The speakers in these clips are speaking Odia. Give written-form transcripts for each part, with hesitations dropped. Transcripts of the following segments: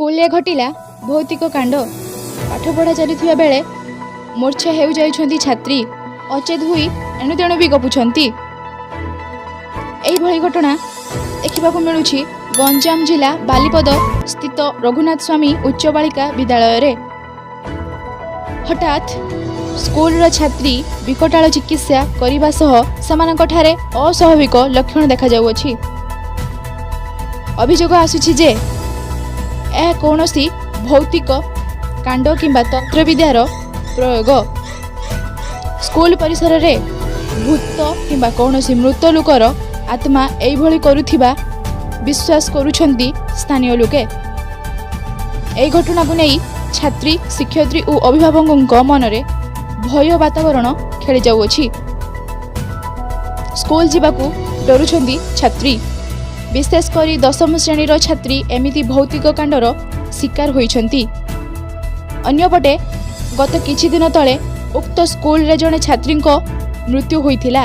ସ୍କୁଲରେ ଘଟିଲା ଭୌତିକ କାଣ୍ଡ। ପାଠପଢ଼ା ଚାଲିଥିବା ବେଳେ ମୂର୍ଚ୍ଛା ହେଉଯାଇଛନ୍ତି ଛାତ୍ରୀ, ଅଚେତ ହୋଇ ଏଣୁତେଣୁ ବି ଗପୁଛନ୍ତି। ଏହିଭଳି ଘଟଣା ଦେଖିବାକୁ ମିଳୁଛି ଗଞ୍ଜାମ ଜିଲ୍ଲା ବାଲିପଦ ସ୍ଥିତ ରଘୁନାଥ ସ୍ୱାମୀ ଉଚ୍ଚ ବାଳିକା ବିଦ୍ୟାଳୟରେ। ହଠାତ୍ ସ୍କୁଲର ଛାତ୍ରୀ ବିକଟାଳ ଚିକିତ୍ସା କରିବା ସହ ସେମାନଙ୍କଠାରେ ଅସ୍ୱାଭାବିକ ଲକ୍ଷଣ ଦେଖାଯାଉଅଛି। ଅଭିଯୋଗ ଆସୁଛି ଯେ ଏହା କୌଣସି ଭୌତିକ କାଣ୍ଡ କିମ୍ବା ତନ୍ତ୍ରବିଦ୍ୟାର ପ୍ରୟୋଗ। ସ୍କୁଲ ପରିସରରେ ଭୂତ କିମ୍ବା କୌଣସି ମୃତ ଲୋକର ଆତ୍ମା ଏଇଭଳି କରୁଥିବା ବିଶ୍ୱାସ କରୁଛନ୍ତି ସ୍ଥାନୀୟ ଲୋକେ। ଏହି ଘଟଣାକୁ ନେଇ ଛାତ୍ରୀ, ଶିକ୍ଷୟିତ୍ରୀ ଓ ଅଭିଭାବକଙ୍କ ମନରେ ଭୟ ବାତାବରଣ ଖେଳିଯାଉଅଛି। ସ୍କୁଲ ଯିବାକୁ ଡରୁଛନ୍ତି ଛାତ୍ରୀ। ବିଶେଷ କରି ଦଶମ ଶ୍ରେଣୀର ଛାତ୍ରୀ ଏମିତି ଭୌତିକ କାଣ୍ଡର ଶିକାର ହୋଇଛନ୍ତି। ଅନ୍ୟପଟେ ଗତ କିଛି ଦିନ ତଳେ ଉକ୍ତ ସ୍କୁଲରେ ଜଣେ ଛାତ୍ରୀଙ୍କ ମୃତ୍ୟୁ ହୋଇଥିଲା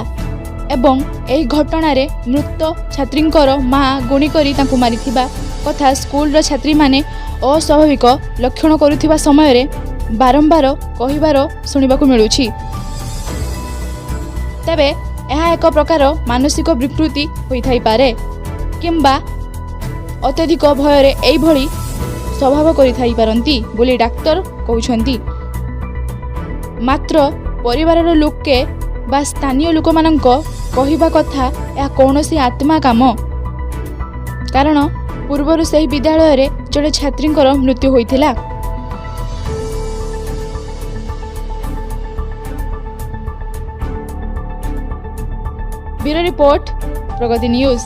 ଏବଂ ଏହି ଘଟଣାରେ ମୃତ ଛାତ୍ରୀଙ୍କର ମା ଗୁଣି କରି ତାଙ୍କୁ ମାରିଥିବା କଥା ସ୍କୁଲର ଛାତ୍ରୀମାନେ ଅସ୍ୱାଭାବିକ ଲକ୍ଷଣ କରୁଥିବା ସମୟରେ ବାରମ୍ବାର କହିବାର ଶୁଣିବାକୁ ମିଳୁଛି। ତେବେ ଏହା ଏକ ପ୍ରକାର ମାନସିକ ବିକୃତି ହୋଇଥାଇପାରେ କିମ୍ବା ଅତ୍ୟଧିକ ଭୟରେ ଏଇଭଳି ସ୍ୱଭାବ କରିଥାଇପାରନ୍ତି ବୋଲି ଡାକ୍ତର କହୁଛନ୍ତି। ମାତ୍ର ପରିବାରର ଲୋକେ ବା ସ୍ଥାନୀୟ ଲୋକମାନଙ୍କ କହିବା କଥା ଏହା କୌଣସି ଆତ୍ମା କାମ, କାରଣ ପୂର୍ବରୁ ସେହି ବିଦ୍ୟାଳୟରେ ଜଣେ ଛାତ୍ରୀଙ୍କର ମୃତ୍ୟୁ ହୋଇଥିଲା। Bureau report, Pragati news.